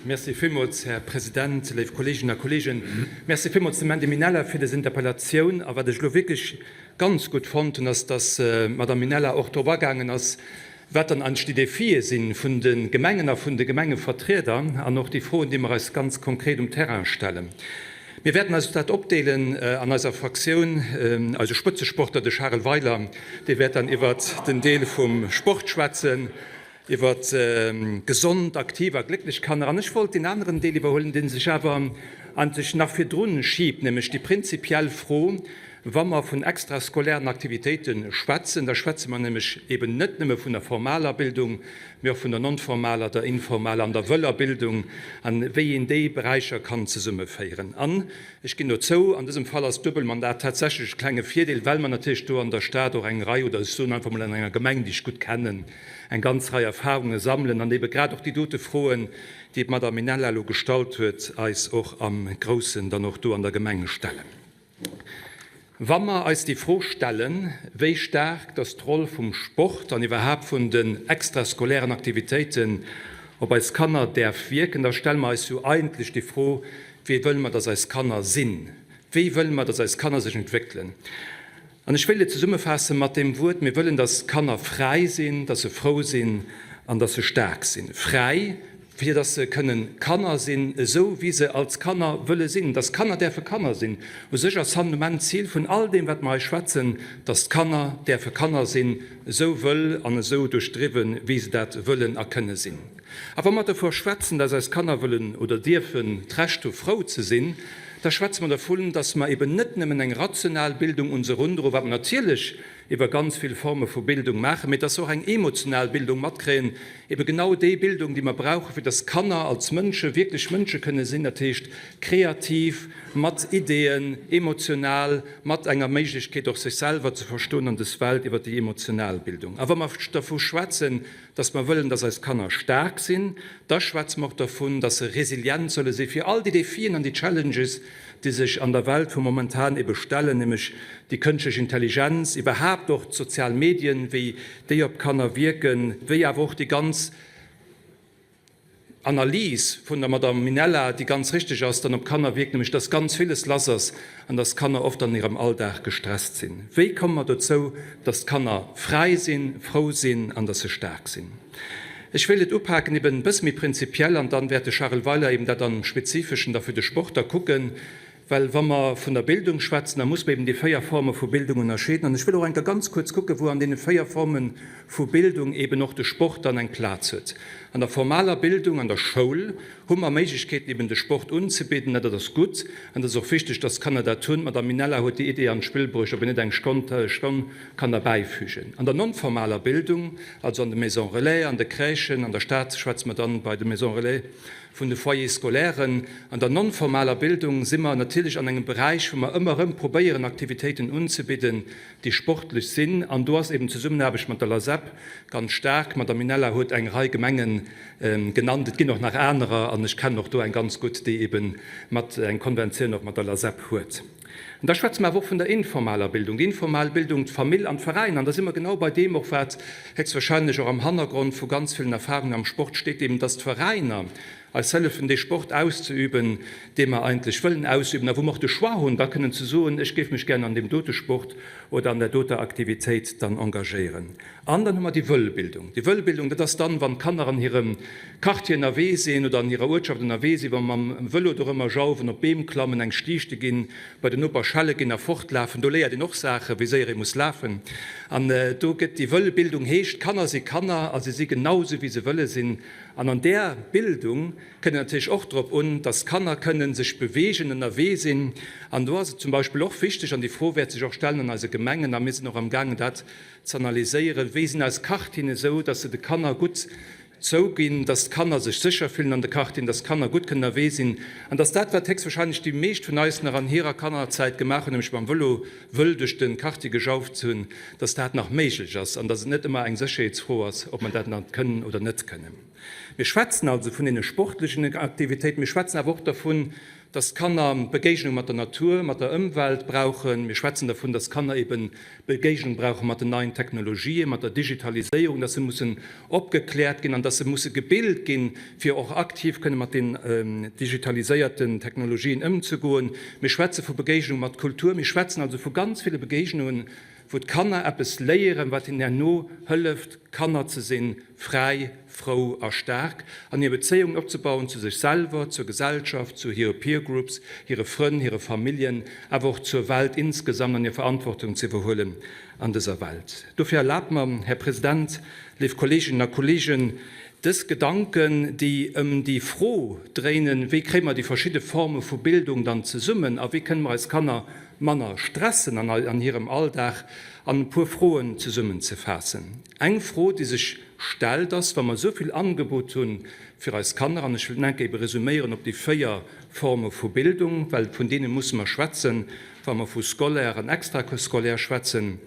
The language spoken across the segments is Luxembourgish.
Merci villmools, Här President, léif Kolleeginnen a Kolleegen. Merci villmools dem Mandy Minella fir dës Interpellatioun. A wat ech elo wierklech ganz gutt fonnt hunn, ass, dass d'Madame Minella och drop agaangen ass, wat dann eigentlech déi Défië si vun de Gemengen a vun de Gemengevertrieder an och déi Froen, déi mer eis ganz konkret um Terrain stellen. Mir wäerten eis dat opdeelen an eiser Fraktioun. Eise Spëtzesportler, de Charel Weiler, dee wäert dann iwwert den Deel vum Sport schwätzen. Iwwer gesond, aktiv a glécklech Kanner. An ech wollt deen aneren Deel iwwerhuelen, dee sech awer eigentlech nach virdrun schiibt, nämlech déi prinzipiell Fro, Wa mer vun extrascolairen Aktivitéite schwätzen, da schwätze mer nämlech eben net nëmme vun der formaler Bildung, mee och vun der non-formaler, der informaler an der wëller Bildung an wéi een déi Beräicher kann zesummeféieren. An ech ginn do zou, an dësem Fall ass d'Duebelmandat tatsächlech e klenge Virdeel, well mer natierlech do an der Stad och eng Rei, oder ech soen einfach emol an enger Gemeng, déi ech gutt kennen, eng ganz Rei Erfahrunge sammelen an ebe grad och déi dote Froen, déi d'Madame Minella elo gestallt huet, eis och am Groussen dann och do an der Gemeng stellen. Wa mer eis déi Fro stellen, wéi staark dass d'Roll vum Sport an iwwerhaapt vun den extrascolairen Aktivitéiten op eis Kanner däerf wierken, da stelle mer eis jo eigentlech déi Fro, Wéi wëlle mer, dass eis Kanner sinn? Wéi wëlle mer, dass eis Kanner sech entwéckelen? An ech wéilt et zesummefaasse mat deem Wuert, Mir wëllen, dass d'Kanner fräi sinn, dass se frou sinn an dass se staark sinn. Fräi, fir dass se kënnen Kanner sinn, esou wéi se als Kanner wëlle sinn, dass Kanner däerfe Kanner sinn. U sech ass hannen um Enn d'Zil vun all deem, wat mer hei schwätzen, dass d'Kanner däerfe Kanner sinn, esou wëll an esou duerchdriwwen, wéi se dat wëllen a kënne sinn. A wa mer dervor schwätzen, dass eis Kanner wëllen oder dierfen d'Recht hu frou ze sinn, da schwätze mer dervun, dass mer eben net nëmmen eng rational Bildung un se erundroen, wat mer natierlech iwwer ganz vill Forme vu Bildung maachen, mee dass se och eng emotional Bildung matkréien, eben genau déi Bildung, déi mer brauchen, fir dass Kanner als Mënsche wierklech Mënsche kënne sinn, dat heescht kreativ, mat Ideeën, emotional, mat enger Méiglechkeet och sech selwer ze verstoen an des Welt iwwer déi emotional Bildung. A wa mer dervu schwätzen, dass mer wëllen, dass eis Kanner staark sinn, da schwätze mer och dervun, dass se resilient solle si fir all déi Défien an déi Challenges, déi sech an der Welt vu momentan ebe stellen, nämlech déi kënschtlech Intelligenz, iwwerhaapt och d'sozial Medien, wéi déi op d'Kanner wierken, wéi awer och déi ganz Analys vun der Madame Minella, déi ganz richteg ass, dann op d'Kanner wierkt, nämlech dass ganz villes lass ass an dass d'Kanner oft an hirem Alldag gestresst sinn. Wéi komme mer dozou, dass d'Kanner fräi sinn, frou sinn an dass se staark sinn? Ech wéilt et upaken eben e bësse méi prinzipiell an dann wäert de Charel Weiler eben dat am Spezifeschen da fir de Sport da kucken. Well wa mer vun der Bildung schwätzen, da muss mer eben déi 4 Forme vu Bildung ënnerscheeden. An ech wëll och eng Kéier ganz kuerz kucken, wou an deene 4 Forme vu Bildung eben och de Sport dann eng Plaz huet. An der formaler Bildung, an der Schoul, hu mer Méiglechkeeten, eben de Sport unzebidden. Dat ass gutt an dat ass och wichteg, dass d'Kanner dat hunn. D'Madame Minella huet déi Idee an d'Spill bruecht, ob een net eng Stonn kann derbäifügen. An der non-formaler Bildung, also an de Maisons relais, an de Crèchen, an der Stad schwätze mer dann bei de Maisons relais, Vun de Foyers-scolairen an der non-formaler Bildung si mer natierlech an engem Beräich, wou mer ëmmer erëm probéieren, Aktivitéiten unzebidden, déi sportlech sinn. An do ass eben d'Zesummenaarbecht mat der LASEP ganz staark. D'Madame Minella huet eng Rei Gemenge genannt. Et ginn och nach anerer an ech kennen och do eng ganz gutt, déi ebe mat eng Konventioun och mat der LASEP huet. An da schwätze mer awer och vun der informaler Bildung. Déi informal Bildung, d'Famill an d'Veräiner. An da si mer genau bei deem och, wat héchstwahrscheinlech och am Hannergrond vu ganz villen Erfahrungen am Sport steet, eben dass d'Veräiner eis hëllefen, dee Sport auszeüben, dee mer eigentlech wëllen ausüben a wou mer och de Choix hunn, da kënnen ze soen, ech géif mech gären an deem dote Sport oder an där doter Aktivitéit dann engagéieren. An dann hu mer déi wëll Bildung. Déi wëll Bildung, dat ass dann, wann d'Kanner an hirem Quartier ënnerwee sinn oder an hirer Uertschaft ënnerwee sinn, wa mam Vëlo dorëmmer jauwen, op Beem klammen, eng Stiichte ginn, bei den Noper schelle ginn a fortlafen. Do léiert een och Saachen, wéi séier ee muss lafen. An do gëtt déi wëll Bildung, heescht, Kanner si Kanner a si si genau esou, wéi se wëlle sinn. An an där Bildung kënnt et natierlech och drop un, dass d'Kanner kënnen sech beweegen, ënnerwee sinn. An do ass et zum Beispill och wichteg, an déi Fro wäert sech och stellen an eise Gemengen, a mir sinn och amgaangen dat Z'analyséieren, wéi sinn eis Quartieren esou, dass se de Kanner gutt zouginn, dass d'Kanner sech sécher fillen an de Quartieren, dass d'Kanner gutt kënnen ënnerwee sinn an dass dat, wat héchstwahrscheinlech déi meescht vun eis nach an hirer Kannerzäit gemaach hunn, nämlech mam Vëlo wëll duerch de Quartier gejauft ze hunn, dass dat nach méiglech ass an dass et net ëmmer eng Sécherheetsfro ass, ob mer dat nach kënnen oder net kënnen. Mir schwätzen also vun deene sportlechen Aktivitéiten, mir schwätzen awer och dervun, dass d'Kanner Begéignung mat der Natur, mat der Ëmwelt brauchen. Mir schwätzen dervun, dass d'Kanner eben Begéignung brauche mat den neien Technologien, mat der Digitaliséierung, dass se mussen opgekläert ginn an dass se musse gebilt ginn, fir och aktiv kënne mat den digitaliséierten Technologien ëmzegoen. Mir schwätze vu Begéignung mat Kultur. Mir schwätzen also vu ganz ville Begéignungen, wou d'Kanner eppes léieren, wat hinnen herno hëlleft, Kanner ze sinn, fräi, frou a staark, an hir Bezéiungen opzebauen zu sech selwer, zur Gesellschaft, zu hire Peer Groups, hire Frënn, hire Familljen, awer och zur Welt insgesamt an hir Verantwortung ze iwwerhuelen an dëser Welt. Dofir erlaabt mer, Här President, léif Kolleeginnen a Kolleegen, dës Gedanken, déi ëm déi Fro dréinen, Wéi kréie mer déi verschidde Forme vu Bildung dann zesummen a wéi kënne mer eis Kanner manner stressen an hirem Alldag, an e puer Froen zesummenzefaassen. Eng Fro, déi sech stellt, ass, wa mer esou vill Angebot hu fir eis Kanner, an ech wëll enk ebe resuméieren op déi 4 Forme vu Bildung, well vun deene musse mer schwätzen, wa mer vu scolaire an extrascolaire schwätzen,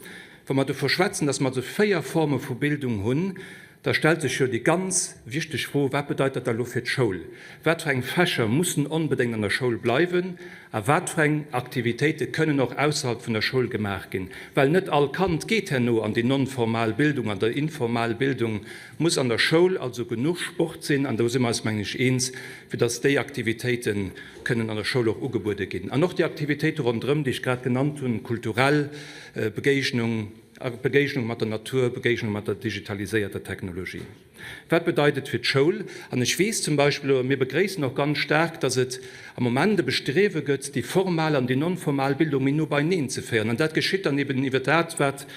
wa mer dovou schwätzen, dass mer also 4 Forme vu Bildung hunn, Da stellt sech jo déi ganz wichteg Fro, Wat bedeit dat da lo fir d'Schoul? Wat fir eng Fächer mussen onbedéngt an der Schoul bleiwen a wat fir eng Aktivitéite kënnen och ausserhalb vun der Schoul gemaach ginn? Well net all Kand geet herno an déi non-formal Bildung, an der informal Bildung muss an der Schoul also genuch Sport sinn, an do si mer eis, mengen ech, eens, fir dass déi Aktivitéite kënnen an der Schoul och ugebuede ginn. An och déi Aktivitéite ronderëm, déi ech grad genannt hunn, kulturell Begéignung, Begéignung mat der Natur, Begéignung mat der digitaliséierter Technologie. Wat bedeit et fir d'Schoul? An ech weess zum Beispill, oder mir begréissen och ganz staark, dass et am Moment e Bestriewe gëtt, déi formal an déi non-formal Bildung méi no beineen ze féieren. An dat geschitt dann eben iwwer dat, wat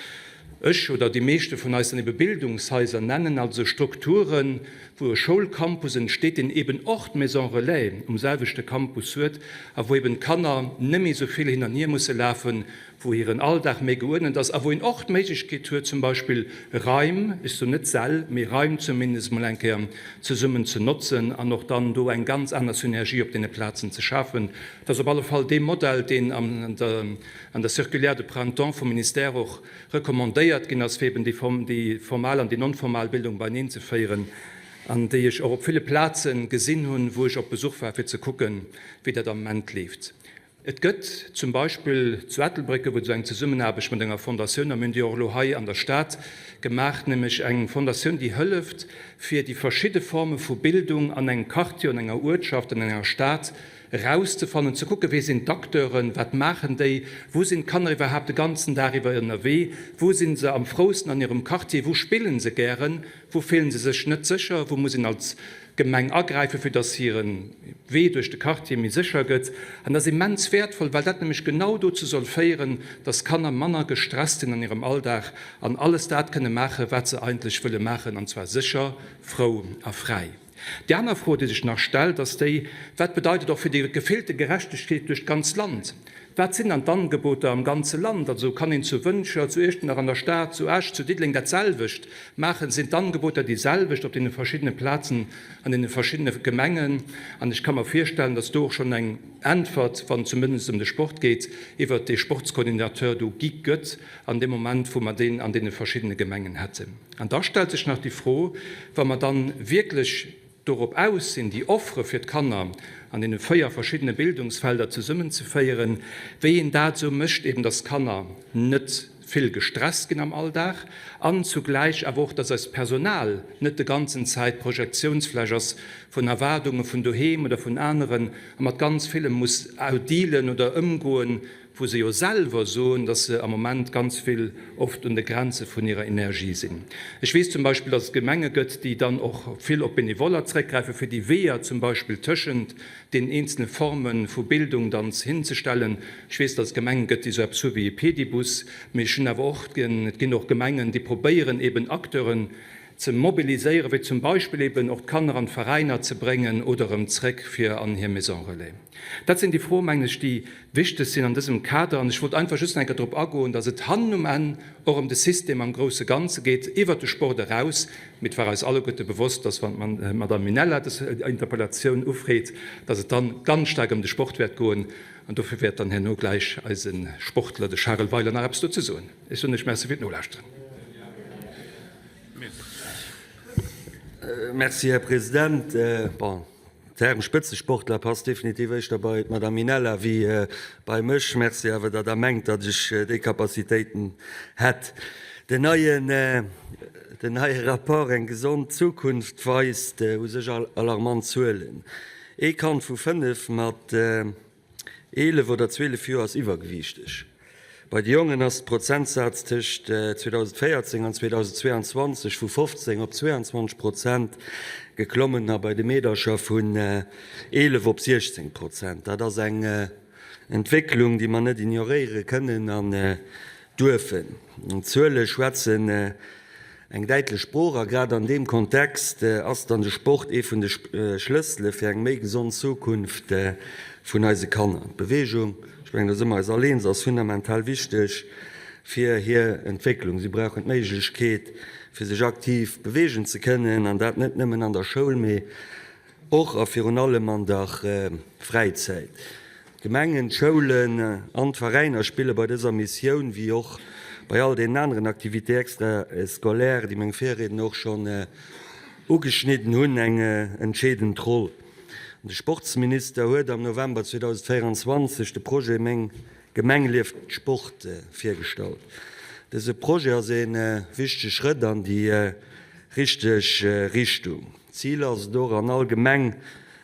ech oder déi meeschte vun eis dann ebe Bildungshaiser nennen, also Strukturen, wou e Schoulcampus entsteet, deen eben och d'Maison relais um selwechte Campus huet a wou eben d'Kanner net méi esou vill hin an hier musse lafen, wou hiren Alldag méi geuerdent ass a wou een och d'Méiglechkeet huet, zum Beispill Raim, ech soen net Säll, mee Raim zumindest emol eng Kéier zesummen ze notzen an och dann do eng ganz aner Synergie op deene Plazen ze schafen. Dat ass op alle Fall dee Modell, deen an der Circulaire de printemps vum Ministère och recommandéiert ginn ass, fir eben déi formal an déi non-formal Bildung beineen ze féieren an déi ech och op ville Plaze gesinn hunn, wou ech op Besuch war, fir ze kucken, wéi dat am Moment leeft. Et gëtt zum Beispill zu Ettelbréck gouf et esou eng Zesummenaarbecht mat enger Fondatioun, a mir hunn déi och elo hei an der Stad gemaach, nämlech eng Fondatioun, déi hëlleft, fir déi verschidde Forme vu Bildung an engem Quartier, an enger Uertschaft, an enger Stad erauszefannen, ze kucken, wie sinn d'Acteuren, wat maachen déi, wou sinn d'Kanner iwwerhaapt de ganzen Dag iwwer ënnerwee, wou si se am frousten an hirem Quartier, wou spillen se gären, wou fillen se sech net sécher, wou muss een als Gemeng agräifen, fir dass hire Wee duerch de Quartier méi sécher gëtt. An dat ass immens wäertvoll, well dat nämlech genau dozou soll féieren, dass Kanner manner gestresst sinn an hirem Alldag an alles dat kënne maachen, wat se eigentlech wëlle maachen, an zwar sécher, frou a fräi. Déi aner Fro, déi sech nach stellt, ass déi, Wat bedeit et och fir déi gefillte Gerechtegkeet duerch d'ganz Land? Wat sinn dann d'Angeboter am ganze Land? Also kann een zu Wëntger, zu Iechternach, an der Stad, zu Esch, zu Diddeleng dat selwecht maachen? Sinn d'Angeboter déi selwecht op deene verschiddene Plazen, an deene verschiddene Gemengen? An ech ka mer virstellen, datt do och schonn eng Äntwert, wann et zumindest ëm de Sport geet, iwwert dee Sportscoordinateur do gi gëtt an deem Moment, wou mer deen an deene verschiddene Gemengen hätten. An da stellt sech nach déi Fro, wa mer dann wierklech dorop aus sinn, déi Offere fir d'Kanner an deene 4 verschiddene Bildungsfelder zesummenzeféieren, wéi een dat esou mécht, eben dass d'Kanner net vill gestresst ginn am Alldag an zugläich awer och, dass eist Personal net de ganzen Zäit Projektionsfläch ass vun Erwaardunge vun doheem oder vun aneren a mat ganz villem muss dealen oder ëmgoen, wou se jo selwer soen, dass se am Moment ganz vill oft un de Grenze vun hirer Energie sinn. Ech weess zum Beispill, dass et Gemenge gëtt, déi dann och vill op Benevoller zréckgräifen, fir déi Weeër zum Beispill tëschent den eenzele Forme vu Bildung dann hinzestellen. Ech weess, dass et Gemenge gëtt, déi esou eppes hu wéi e Pedibus, mee ech hunn awer och, et ginn och Gemengen, déi probéieren eben Acteuren ze mobiliséieren, wéi zum Beispill eben och d'Kanner an d'Veräiner ze bréngen oder erëm zréck fir an hir Maison relais. Dat sinn déi Froen, mengen ech, déi wichteg sinn an dësem Kader. An ech wollt einfach just nach eng Kéier drop agoen, dass et hannen um Enn och ëm de System am grouse Ganze geet, iwwert de Sport eraus. Mee et war eis alleguerte bewosst, dass wann d'Madame Minella dës Interpellatioun ufreet, dass et dann ganz staark ëm de Sport wäert goen. An dofir wäert dann herno gläich eise Sportler, de Charel Weiler, nach eppes dozou soen. Ech soen lech Merci fir d'Nolauschteren. Merci, Här President. Bon. Term Spëtzesportler passt definitiv éischter bei d'Madame Minella wéi bei mech. Merci awer, datt Der mengt, datt ech déi Capacitéiten hätt. Den neien, den neie Rapport Eng gesond Zukunft weist u sech alarmant Zuelen. Ee Kand vu 5 mat 11 oder 12 Joer ass iwwergewiichteg. Bei de Jongen ass de Prozentsaz tëscht 2014 an 2022 vu 15 op 22 Prozent geklommen a bei de Meedercher vun 11 op 16 Prozent. Dat ass eng Entwécklung, déi mer net ignoréiere kënnen an duerfen. D'Zuele schwätzen Eng däitlech Sprooch, a grad an deem Kontext ass dann de Sport ee vun de Schlëssele fir eng méi gesond Zukunft vun eise Kanner. D'Beweegung, ech mengen do si mer eis all eens, ass fundamental wichteg fir hir Entwécklung. Si brauchen d'Méiglechkeet fir sech aktiv beweegen ze kënnen, an dat net nëmmen an der Schoul, mee Och a virun allem an der Fräizäit. D'Gemengen, d'Schoulen an d'Veräiner spille bei dëser Missioun, wéi och bei all deenen aneren Activités extrascolaires, déi meng Virriedner och schonn ugeschnidden hunn, eng entscheedend Roll. De Sportsminister huet am November 2024 de Projet Meng Gemeng lieft Sport virgestallt. Dëse Projet ass ee wichtege Schrëtt an déi richteg Richtung. Zil ass et och, an all Gemeng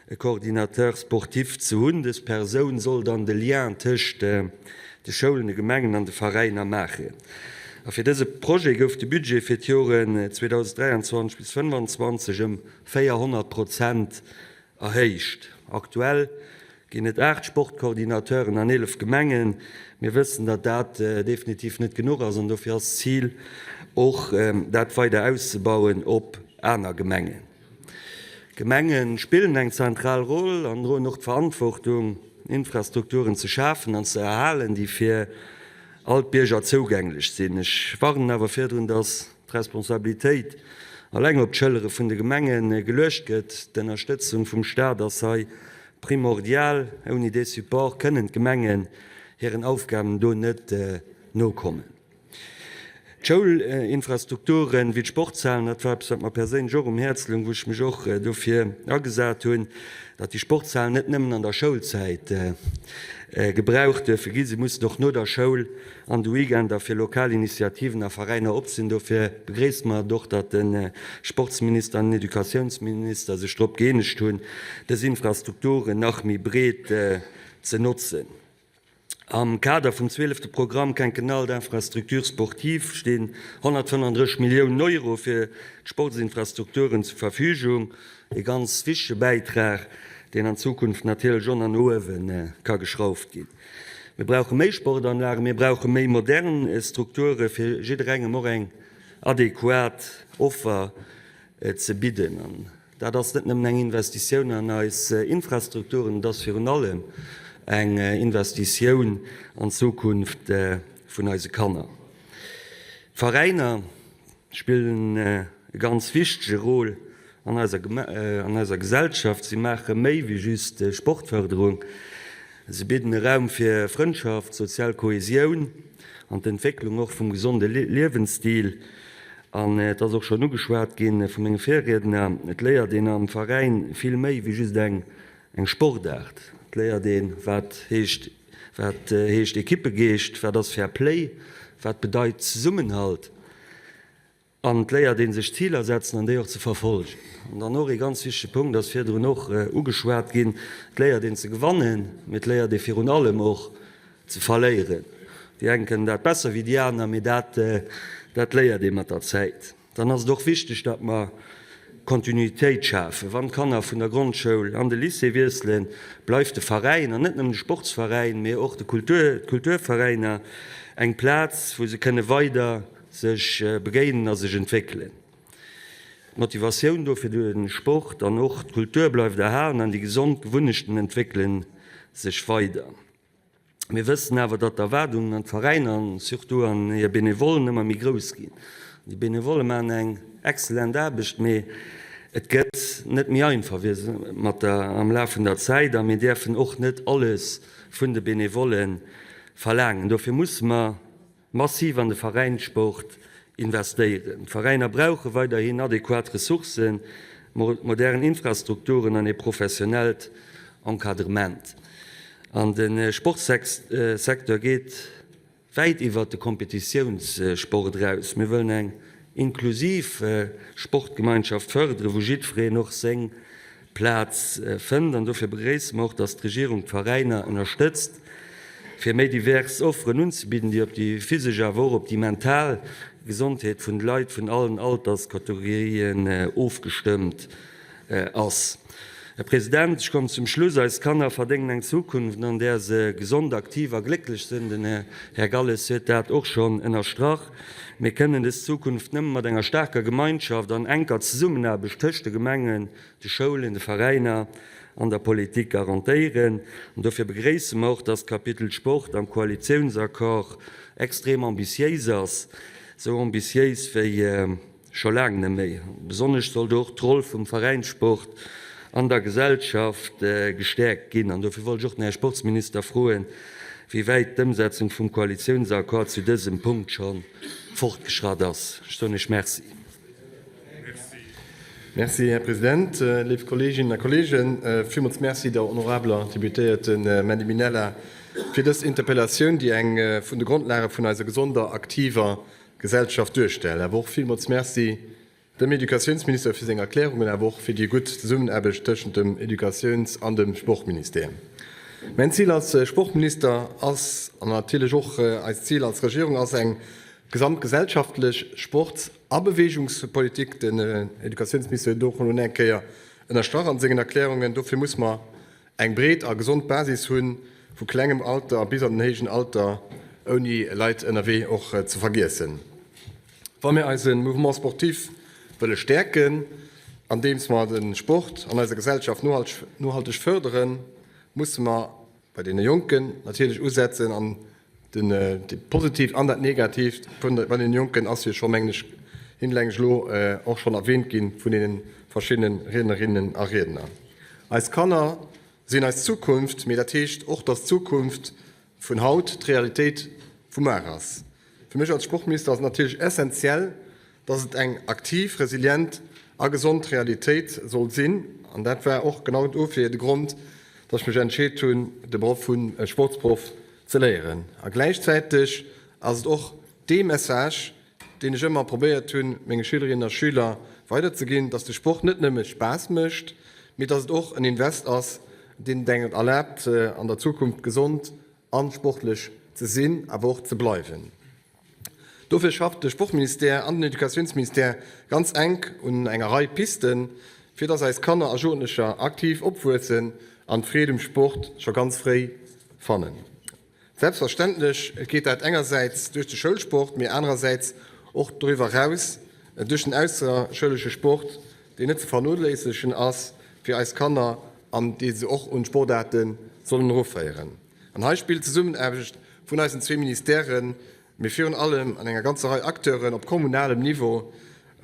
e Coordinateur sportif ze hunn. Dës Persoun soll dann de Lien tëscht de Schoulen, de Gemengen an de Veräiner maachen. A fir dëse Projet gouf de Budget fir d'Joren 2023 bis 2025 ëm 400 Prozent erhéicht. Aktuell ginn et 8 Sportcoordinateuren an 11 Gemengen. Mir wëssen, datt dat definitiv net genuch ass an dofir ass d'Zil och, dat weider auszebauen op aner Gemengen. D'Gemenge spillen eng zentral Roll an droen och d'Verantwortung, Infrastrukturen ze schafen an ze erhalen, déi fir all d'Bierger zougänglech sinn. Ech warnen awer virdrun, datt d'Responsabilitéit alleng op d'Schëllere vun de Gemenge geluecht gëtt. D'Ënnerstëtzung vum Staat ass hei primordial. Ouni dee Support kënnen d'Gemengen hiren Aufgaben do net nokommen. D'Schoulinfrastrukturen, wéi d'Sportshalen, dat war eppes, wat mer perséinlech och um Häerz loung, wou ech mech och dofir agesat hunn, datt déi Sportshalen net nëmmen an der Schoulzäit gebraucht duerfe ginn, se mussen och no der Schoul an de Weekender fir lokal Initiativen a Veräiner op sinn. Dofir begréisst mer et och, datt de Sportsminister an den Educatiounsminister sech drop gëeenegt hunn, dës Infrastrukturen nach méi breet ze notzen. Am Kader vum zwielefte Programme quinquennal d'infrastructures sportives stinn 135 Milliounen Euro fir d'Sportsinfrastrukturen zur Verfügung. E ganz wichtege Bäitrag, deen an Zukunft natierlech och nach no uewe ka geschrauft ginn. Mir brauche méi Sportanlagen, mir brauche méi modern Strukture fir jidderengem och eng adequat Offer ze bidden. An dat ass net nëmmen eng Investitioun an eis Infrastrukturen, et ass virun allem eng Investitioun an d'Zukunft vun eise Kanner. D'Veräiner spillen e ganz wichtege Rôle an eiser Gesellschaft. Si maache méi wéi just Sportfërderung. Se bidden e Raum fir Frëndschaft, sozial Kohesioun an d'Entwécklung och vum gesonde Liewensstil. An et ass och schonn ugeschwat gi vu menge Virriedner, et léiert een am Veräin vill méi wéi just eng Sportaart. Et léiert een, wat heescht, wat heescht Ekippegeescht, wat ass Fair Play, wat bedeit Zesummenhalt. An et léiert ee sech Ziler setzen an déi och ze verfolgen. An dann och ee ganz wichtege Punkt ass virdrun och ugeschwat ginn, Et léiert een ze gewannen, mee et léiert ee virun allem och ze verléieren. Déi eng kënnen dat besser wéi déi aner, mee dat, dat léiert ee mat der Zäit. Dann ass et och wichteg, datt mer Kontinuitéit schafen. Wann d'Kanner vun der Grondschoul an de Lycée wiesselen, bleift de Veräin, an net nëmmen de Sportsveräin, mee och de Kultur, d'Kulturveräiner, eng Plaz, wou se kënne weider sech begéinen a sech entwéckelen. D'Motivatioun do fir de Sport an och d'Kultur bleift erhalen an déi gesond Gewunnechten entwéckele sech weider. Mir wëssen awer, datt d'Erwaardungen an d'Veräiner an surtout an hir Benevollen ëmmer méi grouss ginn. Déi Benevolle maachen eng exzellent Aarbecht, mee et gëtt net méi einfach mat der am Laf vun der Zäit a mir däerfen och net alles vun de Benevolle verlaangen. Dofir musse mer Massiv an de Veräinssport investéieren. D'Veräiner brauche weiderhin adequat Ressourcen. modern Infrastrukturen an ee professionellt Encadrement. An de Sportsecteur geet wäit iwwert de Kompetitiounssport eraus. Mir wëllen eng inklusiv Sportgemeinschaft fërderen, wou jiddwereen och seng Plaz fënnt. An dofir begréisse mer och, dass d'Regierung d'Veräiner ënnerstëtzt, fir méi divers Offeren unzebidden, déi op déi physesch awer och op déi mental Gesondheet vun de Leit vun allen Alterskategorien ofgestëmmt ass. Här President, ech kommen zum Schluss. Eis Kanner verdéngen eng Zukunft, an där se gesond, aktiv a glécklech sinn. Den Här Galles huet dat och schonn ënnerstrach. Mir kënnen dës Zukunft nëmme mat enger staarker Gemeinschaft an enker Zesummenaarbecht tëscht de Gemengen, de Schoulen, de Veräiner an der Politik garantéieren. An dofir begréisse mer och, dass d'Kapitel Sport am Koalitiounsaccord extrem ambitiéis ass, esou ambitiéis wéi Scho laang net méi. Besonnesch soll do och d'Roll vum Veräinssport an der Gesellschaft gestäerkt ginn. An dofir wollt ech och den Här Sportsminister froen, wéi wäit d'Ëmsetzung vum Koalitiounsaccord zu dësem Punkt scho fortgeschratt ass. Ech soen Iech Merci. Merci, Här President. Léif Kolleeginnen a Kolleegen, villmools Merci der honorabeler Deputéierte Mandy Minella fir dës Interpellatioun, déi eng vun de Grondlage vun eiser gesonder, aktiver Gesellschaft duerstellen. Awer och villmools Merci dem Educatiounsminister fir seng Erklärungen, awer och fir déi gutt Zesummenaarbecht tëschent dem Educatiouns an dem Sportministère. Mäin Zil als Sportminister ass, an natierlech och eist Zil als Regierung ass, eng gesamtgesellschaftlech Sports a Beweegungspolitik. Den Educatiounsminister huet et och elo eng Kéier ënnerstrach an sengen Erklärungen. Dofir muss mer Eng breet a gesond Basis hunn, vu klengem Alter bis an den héijen Alter, ouni Leit ënnerwee och ze vergiessen. Wa mir eise Mouvement sportif wëlle stäerken, andeems mer de Sport an eiser Gesellschaft nohalteg fërderen, musse mer bei deene Jonken natierlech usetzen an Dat Positiivt an dat Negatiivt bei deene Jonken ass jo scho, mengen ech, hinlänglich elo och schonn erwähnt gi vun deene verschiddene Riednerinnen a Riedner. Eis Kanner sinn eis Zukunft, mee dat heescht och, dass d'Zukunft vun haut d'Realitéit vu mar ass. Fir mech als Sportminister ass et natierlech essenziell, dass et eng aktiv, resilient a gesond Realitéit soll sinn. An dat war och genau dofir de Grond, dass ech mech entscheet hunn, de Beruff vu Sportsproff ze léieren. A gläichzäiteg ass et och dee Message, deen ech ëmmer probéiert hunn, menge Schülerinnen a Schüler weiderzeginn, dass de Sport net nëmme Spaass mécht, mee dass et och en Invest ass, deen et engem erlaabt, an der Zukunft gesond a sportlech ze sinn, awer och ze bleiwen. Dofir schafft de Sportministère an den Educatiounsministère ganz enk un enger Rei Pisten, fir dass eis Kanner a Jugendlecher aktiv opwuessen an d'Freed um Sport scho ganz fréi fannen. Selbstverständlech geet dat engersäits duerch de Schoulsport, mee anerersäits och doriwwer eraus duerch den ausserschoulesche Sport, deen net ze vernoléissegen ass fir eis Kanner an dee se och un d'Sportaarte sollen eruféieren. An hei spillt d'Zesummenaarbecht vun eisen zwee Ministèren, mee virun allem an enger ganzer Rei Acteuren op kommunalem Niveau,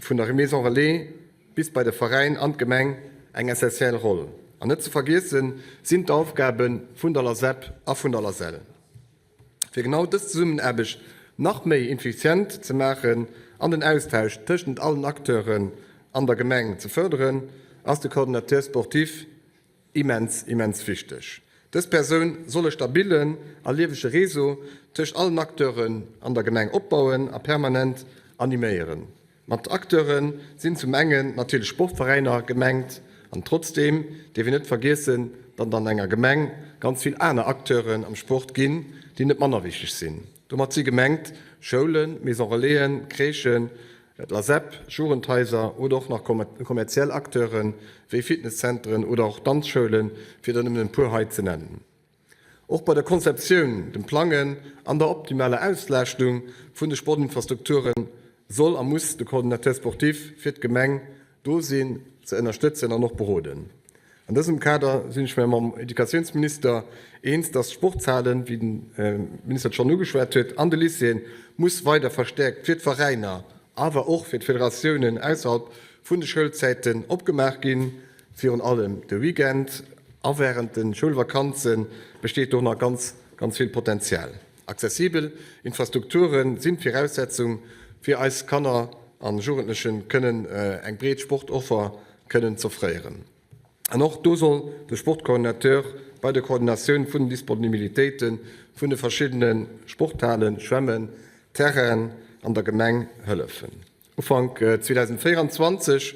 vun der Maison Relais bis bei de Veräin an d'Gemeng, eng essentiell Roll. An net ze vergiessen sinn d'Aufgabe vun der LASEP a vun der LASEL. Fir genau dës Zesummenaarbecht nach méi effizient ze maachen an den Austausch tëschent allen Acteuren an der Gemeng ze fërderen, ass de Coordinateur sportif Immens, immens wichteg. Dës Persoun soll e stabillen a liewege Réseau tëscht allen Acteuren an der Gemeng opbauen a permanent animéieren. Mat Acteure sinn zum engen natierlech Sportveräiner gemengt an trotzdeem dierf een net vergiessen, datt et an enger Gemeng ganz vill aner Acteuren am Sport ginn, déi net manner wichteg sinn. Domat si gemengt Schoulen, Maison Relaisen, Crèchen, D'LASEP, Jugendhaiser oder och nach kommerziell Acteure wéi Fitnesszenteren oder och Danzschoulen, fir der nëmmen e puer hei ze nennen. Och bei der Konzeptioun, dem Plangen an der optimaler Auslaaschtung vun de Sportinfrastrukture soll a muss de Coordinateur sportif fir d'Gemeng do sinn, ze ënnerstëtzen an och beroden. An dësem Kader sinn ech mir mam Educatiounsminister eens, dass d'Sportshalen, wéi de Minister et schonn ugeschwat huet, an de Lycéeën muss weider verstäerkt fir d'Veräiner, awer och fir d'Federatiounen ausserhalb vun de Schoulzäiten opgemaach ginn. Virun allem de Weekend a wärend de Schoulvakanze besteet do nach ganz, ganz vill Potenzial. Accessibel Infrastrukture sinn d'Viraussetzung fir eis Kanner a Jugendlechen kënnen eng breet Sportoffer. kënnen z'offréieren. An och do soll de Sportcoordinateur bei der Koordinatioun vun den Disponibilitéite vun de verschiddene Sporthalen, Schwämmen, Terrainen an der Gemeng hëllefen. Ufank 2024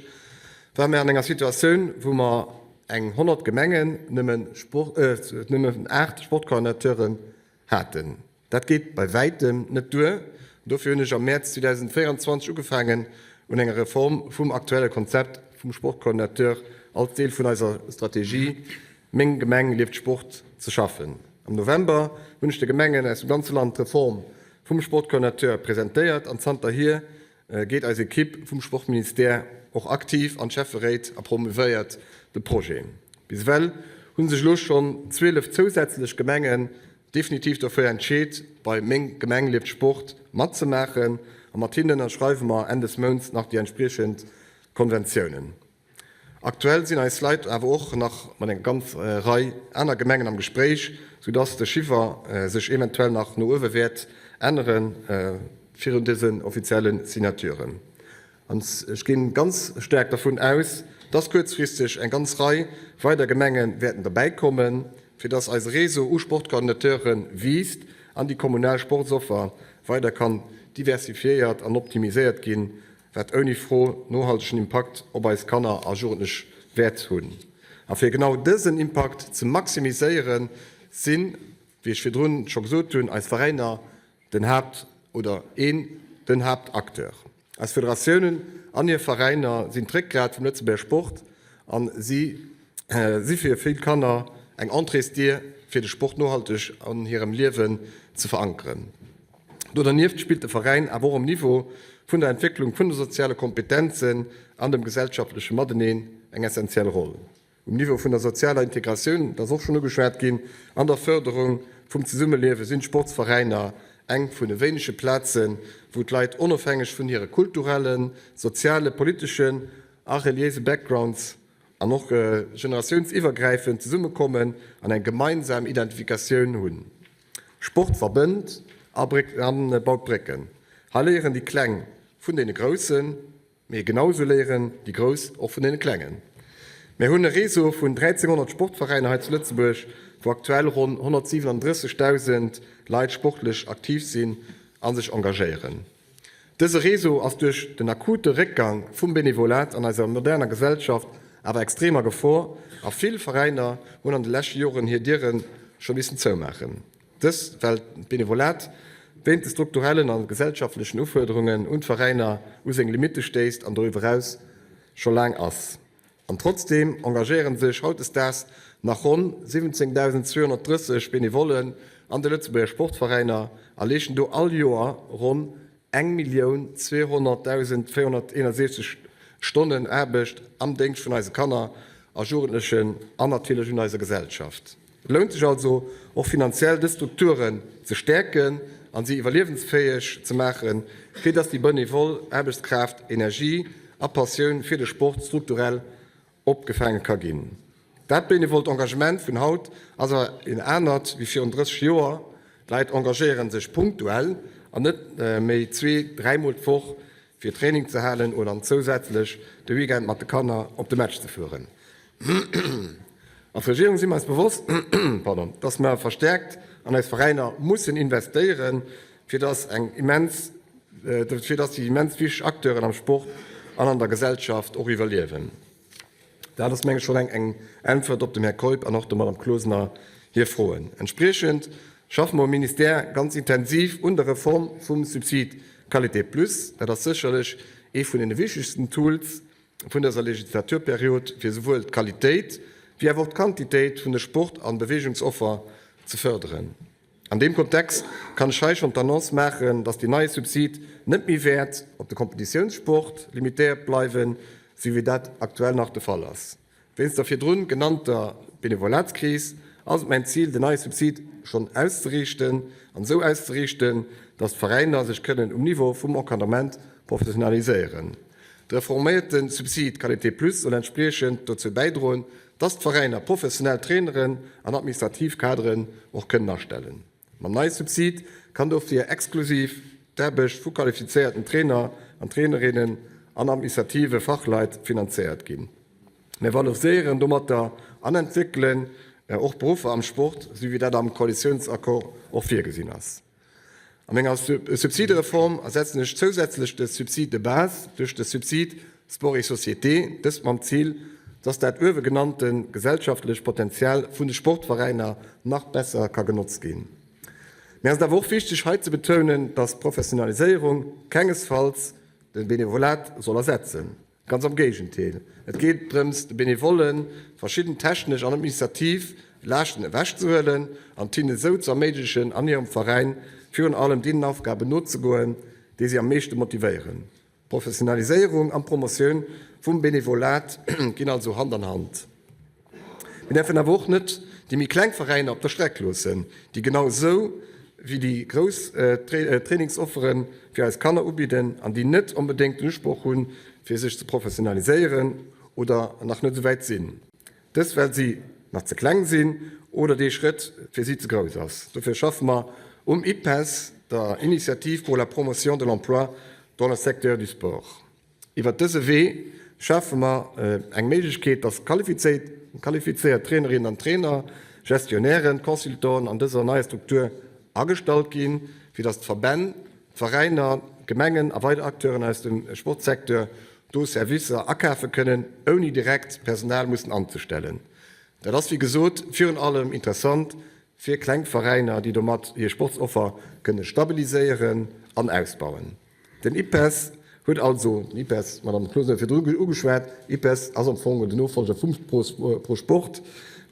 ware mir an enger Situatioun, wou mer eng 100 Gemengen nëmmen 8 Sportcoordinateuren haten. Dat geet bei wäitem net duer. Dofir hunn ech am Mäerz 2024 ugefaangen, un enger Reform vum aktuelle Konzept vum Sportcoordinateur als Deel vun eiser Strategie Meng Gemeng lieft Sport ze schaffen. Am November hunn ech de Gemengen aus dem ganze Land d'Reform vum Sportcoordinateur presentéiert an zanterhier geet eis Ekipp vum Sportministère och aktiv an d'Schäfferéit a promouvéiert de Projet. Bis ewell hu sech elo schonn 12 zousätzlech Gemengen definitiv dofir entscheet, bei Meng Gemeng lieft Sport matzemaachen a mat hinnen ënnerschreiwe mer Enn des Mounts nach déi entspriechend Konventiounen. Aktuell sinn eis Leit awer och nach mat enger ganz Rei aner Gemengen am Gespréich, soudass de Chiffer sech eventuell nach no uewe wäert ännere virun dësen offizielle Signaturen. An ech gi ganz staark dervun aus, dass kuerzfristeg eng ganz Rei weider Gemenge wäerten derbäikommen, fir dass eise Réseau u Sportcoordinateure wiisst an déi kommunal Sportsoffer weider kann diversifiéiert an optimiséiert ginn, wat ouni Fro nohaltegen Impakt op eis Kanner a Jugendlech wäert hunn. A fir genau dësen Impakt ze maximiséieren, sinn, wéi ech virdrun scho gesot hunn, eis Veräiner den Haapt oder een den Haaptacteur. Eis Federatiounen an hir Veräiner sinn d'Réckgrat vum Lëtzebuerger Sport a si si fir vill Kanner eng Entréesdier, fir de Sport nohalteg an hirem Liewen ze verankeren. Do dernieft spillt de Veräin awer och um Niveau vun der Entwécklung vun de soziale Kompetenzen an dem gesellschaftleche Mateneen eng essentiell Roll. Um Niveau vun der sozialer Integratioun, dat ass och schonn ugeschwat ginn, an der Fërderung vum Zesummeliewe sinn d'Sportsveräiner eng vun de wéinege Plazen, wou d'Leit onofhängeg vun hire kulturellen, soziale, politeschen a reliéise Backgrounds an och generatiounsiwwergräifend zesummekommen an eng gemeinsam Identifikatioun hunn. Sport verbënnt a baut Brécken. Hei léieren déi Kleng vun deene Groussen. Mee genau esou léieren déi Grouss och vun deene Klengen. Mär hunn e Réseau vun 1.300 Sportveräiner hei zu Lëtzebuerg, wou aktuell ronn 137.000 Leit sportlech aktiv sinn a sech engagéieren. Dëse Réseau ass duerch den akute Réckgang vum Benevolat an eiser moderner Gesellschaft awer extrem a Gefor a vill Veräiner hunn an de leschte Joren hir Diere scho missen zoumaachen. Dëst well d'Benevolat wéint de strukturellen a gesellschaftlechen Ufuerderungen un d'Veräiner u seng Limitte stéisst an doriwwer eraus scho laang ass. An trotzdeem engagéiere sech hautdesdaags nach ronn 17.230 Benevollen an de Lëtzebuerger Sportveräiner a leeschten do all Joer ronn 1.200.461 Stonnen Aarbecht am Déngscht vun eise Kanner a Jugendlechen an natierlech un eiser Gesellschaft. Et lount sech also och finanziell dës Strukturen ze stäerken an si iwwerliewensfäeg ze maachen, fir dass déi benevol Aarbechtskraaft Energie a Passioun fir de Sport strukturell opgefaange ka ginn. Dat benevolt Engagement vun haut ass awer een anert wéi virun 30 Joer. D'Leit engagéiere sech punktuell an net méi zwee-, dräimol d'Woch fir Training ze halen oder an zousätzlech de Weekend mat de Kanner op de Match ze fueren. Als Regierung si mer eis bewosst, dass mer verstäerkt an eis Veräiner mussen investéieren, fir dass eng immens, fir dass déi immens wichteg Acteuren am Sport an an der Gesellschaft och iwwerliewen. Dat ass, meng ech, schonn eng Äntwert op dem Här Keup an och der Madame Closener hir Froen. Entspriechend schaffe mer um Ministère ganz intensiv un der Reform vum Subsid Qualité plus. Dat ass sécherlech ee vun deene wichtegsten Tools vun dëser Legislaturperiod, fir esouwuel d'Qualitéit wéi awer och d'Quantitéit vun de Sport an Beweegungsoffer ze fërderen. An deem Kontext kann ech hei schonn d'Annonce maachen, dass deen neie Subsid net méi wäert op de Kompetitiounssport limitéiert bleiwen, sou wéi dat aktuell nach de Fall ass. Wéinst der virdrun genannter Benevolatskris ass et mäin Zil, den neie Subsid schonn auszeriichten an esou auszeriichten, dass d'Veräiner sech kënnen um Niveau vum Encadrement professionaliséieren. De reforméierte Subsid Qualité Plus soll entspriechend dozou bäidroen, dass d'Veräiner professionell Traineren an administrativ Kaderen och kënnen astellen. Mam neie Subsid kann dofir exklusiv d'Aarbecht vu qualifizéierten Trainer an Trainerinnen an administrative Fachleit finanzéiert ginn. Mir valoriséieren domatter an entwéckelen och Beruffer am Sport, esou wéi dat am Koalitiounsaccord och virgesinn ass. A menger Subsidereform ersetzen ech zousätzlech de Subside de base duerch de Subside sport et société, dëst mam Zil, dass dat uewe genannte gesellschaftlech Potenzial vun de Sportveräiner nach besser ka genotzt ginn. Mir ass et awer och wichteg hei ze betounen, dass d'Professionaliséierung kengesfalls de Benevolat soll ersetzen. Ganz am Géigendeel, et geet drëms, de Benevollen verschidden technesch an administrativ Laaschten ewechzehuelen an et hinnen esou ze erméiglechen, an hirem Veräin virun allem deenen Aufgaben nozegoen, déi si am meeschte motivéieren. D'Professionaliséierung an d'Promotioun vum Benevolat ginn also Hand an Hand. Mir däerfen awer och net déi méi kleng Veräiner op der Streck loossen, déi genau esou wéi déi grouss Trainingsoffere fir eis Kanner ubidden an déi net onbedéngt den Usproch hunn, fir sech ze professionaliséieren oder nach net esou wäit sinn. Dëst well si nach ze kleng sinn oder dee Schrëtt fir si ze grouss ass. Dofir schaffe mer um IPES, der Initiative pour la promotion de l'emploi dans le secteur du sport. Iwwert dëse Wee schafe mer eng Méiglechkeet, dass qualifizéiert Trainerinnen an Trainer, Gestionnairen, Consultanten an dëser neier Struktur agestallt ginn, fir dass d'Verbänn, d'Veräiner, d'Gemengen a weider Acteuren aus dem Sportsecteur do Servicer akafe kënnen, ouni direkt Personal mussen anzestellen. Dat ass wéi gesot virun allem interessant fir kleng Veräiner, déi domat hir Sportsoffer kënne stabiliséieren an ausbauen. Den IPES huet also, den IPES, d'Madame Closener huet virdru ugeschwat, IPES ass am Fong den Nofolger vum Prosport,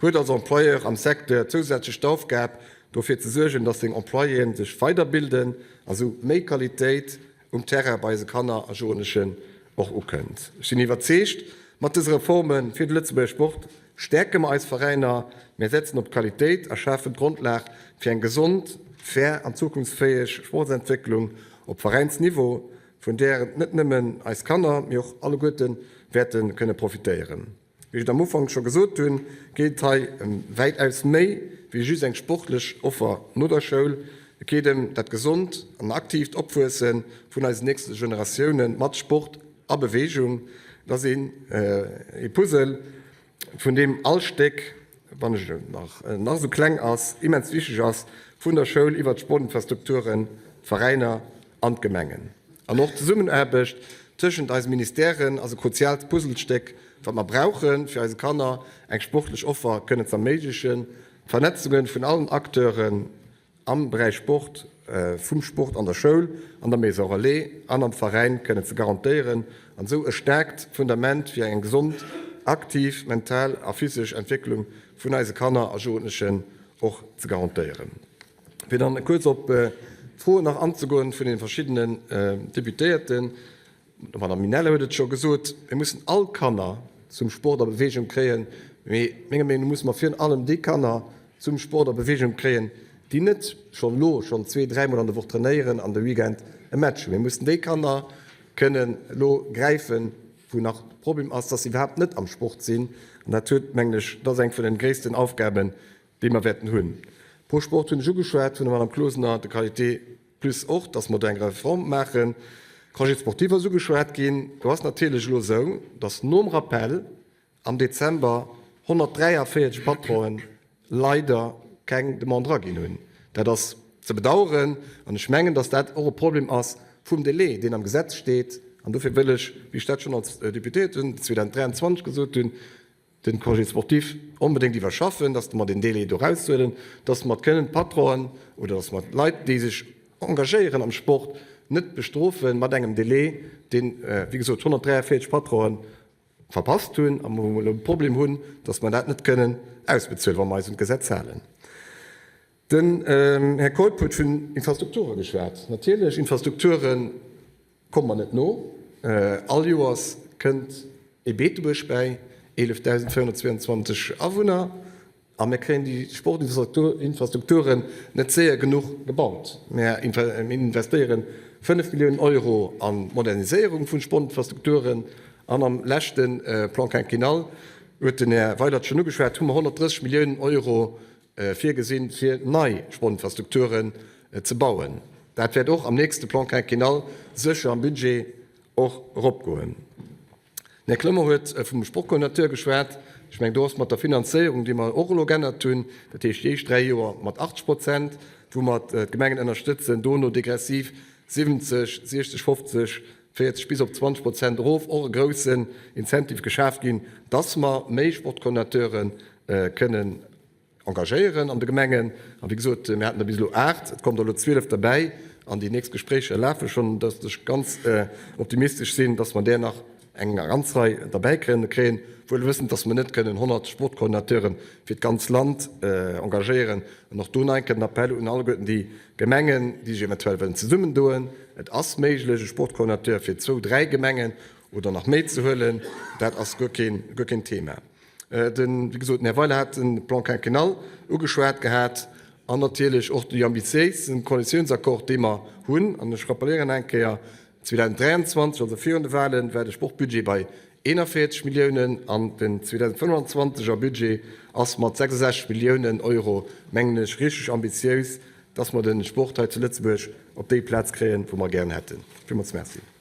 huet als Employeur am Secteur zousätzlech d'Aufgab, dofir ze suergen, dass seng Employéen sech weiderbilden a sou méi Qualitéit um Terrain bei eise Kanner a Jugendlechen och ukënnt. Ech sinn iwwerzeegt, mat dëse Reforme fir de Lëtzebuerger Sport Stäerke mer eis Veräiner, mir setzen op d'Qualitéit a schafen d'Grondlag fir eng gesond, fair an zukunftsfäeg Sportsentwécklung op Veräinsniveau, vun där net nëmmen eis Kanner, mee och alleguerte wäerte kënne profitéieren. Wéi ech et am Ufank scho gesot hunn, geet et hei ëm wäitaus méi wéi just eng sportlech Offer no der Schoul. Et geet ëm dat gesond an aktiivt Opwuesse vun eisen nächste Generatioune mat Sport a Beweegung. Et ass een ee Puzzle, vun deem all Stéck, wann ech nach nach esou kleng ass, immens wichteg ass, vun der Schoul iwwert d'Sportinfrastrukturen, d'Veräiner an d'Gemengen. An och d'Zesummenaarbecht tëschent eise Ministèren ass e kruziaalt Puzzlestéck, wat mer brauchen, fir eise Kanner eng sportlech Offer kënnen z'erméiglechen. D'Vernetzunge vun allen Acteuren am Beräich Sport, vum Sport an der Schoul, an der Maison Relais an am Veräin kënnen ze garantéieren an esou e staarkt Fundament fir eng gesond, aktiv mental a physesch Entwécklung vun eise Kanner a Jugendlechen och ze garantéieren. Fir dann kuerz op d'Froen nach anzegoen vun den verschiddenen Deputéierten, D'Madame Minella huet et scho gesot, Mir mussen all Kanner zum Sport a Bewegung kréien. Mee menger Meenung no musse mer virun allem déi Kanner zum Sport a Bewegung kréien, déi net schonn elo schonn zwee-, dräimol an der Woch trainéieren an de Weekend e Match hunn. Mir mussen déi Kanner kënnen elo gräifen, wou nach de Problem ass, dass se iwwerhaapt net am Sport sinn. An dat huet, mengen ech, dat ass eng vun de gréissten Aufgaben, déi mer wäerten hunn. Pro Sport hunn ech ugeschwat vun der Madame Closener, de Qualité Plus och, dass mer do eng Reform maachen. Congé sportif ass ugeschwat ginn. Do ass natierlech elo esou, dass nom Rappel am Dezember 143 Patronen leider keng Demande eraginn hunn. Dat ass ze bedauern an ech mengen, dass dat och e Problem ass vum Délai, deen am Gesetz steet. An dofir wëll ech, wéi ech dat schonn als Deputéierten 2023 gesot hunn, den Congé sportif onbedéngt iwwerschaffen, dass mer den Délai do eraushuelen, dass mer kënnen d'Patronen oder dass mer d'Leit, déi sech engagéieren am Sport, net bestrofe mat engem Délai, deen, wéi gesot, 143 Patronen verpasst hunn a wou mer elo e Problem hunn, dass mer dat net kënnen ausbezuelen, wa mer eis un d'Gesetz halen. Den Här Keup huet vun Infrastrukture geschwat. Natierlech, Infrastrukture Komme mer net no. All Joers kënnt ee Beetebuerg bäi, 11.422 Awunner, a mir kréien déi Sportinfrastrukturen net séier genuch gebaut. Mir investéiere 5 Milliounen Euro an d'Moderniséierung vun Sportinfrastrukturen an am leschte Plan quinquennal, huet den Här Weilert schonn ugeschwat, hu mer 130 Milliounen Euro virgesinn, fir nei Sportinfrastrukturen ze bauen. Dat wäert och am nächste Plan quinquennal sécher am Budget och eropgoen. Den Här Clement huet vum Sportcoordinateur geschwat. Ech mengen, do ass mat der Finanzéierung, déi mer och elo geännert hunn, dat heescht déi éischt dräi Joer mat 80 Prozent, wou mer d'Gemengen ënnerstëtzen, dono degressiv 70, 60, 50, 40 bis op 20 Prozent erof, och e groussen Incentive geschaf ginn, dass mer méi Sportcoordinateure kënnen engagéieren an de Gemengen. A wéi gesot, mir haten der bis elo 8, et kommen der elo 12 derbäi an déi nächst Gespréicher lafe schonn, dass ech ganz optimistesch sinn, dass mer där nach eng ganz Rei derbäi kënne kréien, wuel wëssend, dass mer net kënnen 100 Sportcoordinateure fir d'ganz Land engagéieren. An och do nach eng Kéier den Appell un alleguerten déi Gemengen, déi sech eventuell wëllen zesummendoen, Et ass méiglech, e Sportcoordinateur fir zwou, dräi Gemengen oder nach méi ze huelen. Dat ass guer keen, guer keen Thema. Den, wéi gesot, den Här Weiler hat de Plan quinquennal ugeschwat gehat an natierlech och déi ambitiéisen Koalitiounsaccord, dee mer hunn. An ech rappelieren eng Kéier, 2023, also virun de Wahlen, war de Sportbudget bei 41 Milliounen an den 2025 er Budget ass mat 66 Milliounen Euro, mengen ech, richteg ambitiéis, dass mer de Sport hei zu Lëtzebuerg op déi Plaz kréien, wou mer gären hätten. Villmools Merci.